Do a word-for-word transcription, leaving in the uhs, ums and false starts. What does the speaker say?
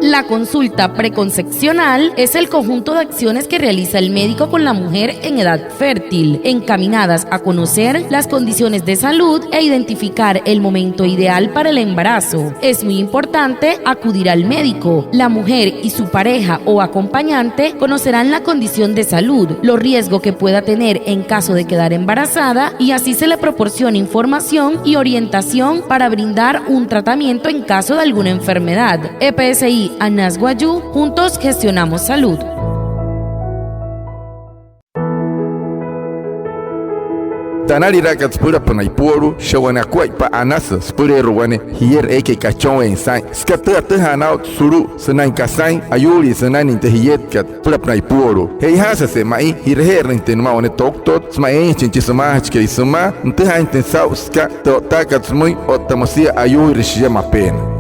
La consulta preconcepcional es el conjunto de acciones que realiza el médico con la mujer en edad fértil, encaminadas a conocer las condiciones de salud e identificar el momento ideal para el embarazo. Es muy importante acudir al médico. La mujer y su pareja o acompañante conocerán la condición de salud, los riesgos que pueda tener en caso de quedar embarazada, y así se le proporciona información y orientación para brindar un tratamiento en caso de alguna enfermedad. E P S I Anas Wayuu, juntos gestionamos salud. Tü analiraakat süpülapünaa ipuolu'u, shia wane akuaippa anasü süpüleerua wane jierü eekai kachonweein saa'in, süka tü atüjaa naa'u sulu'u sünain kasain ayuulii sünainüin tü jietkat süpülapünaa ipuolu'u. Che'ojaasüse ma'i, ji'raje'erüinjatüin nümaa wane toktotü sümaa eeinjachin chi sümaajachikai sümaa nütüjaainjatüin saa'u süka tü o'ttaakat sümüin otta müsia ayuuire shia mapeena.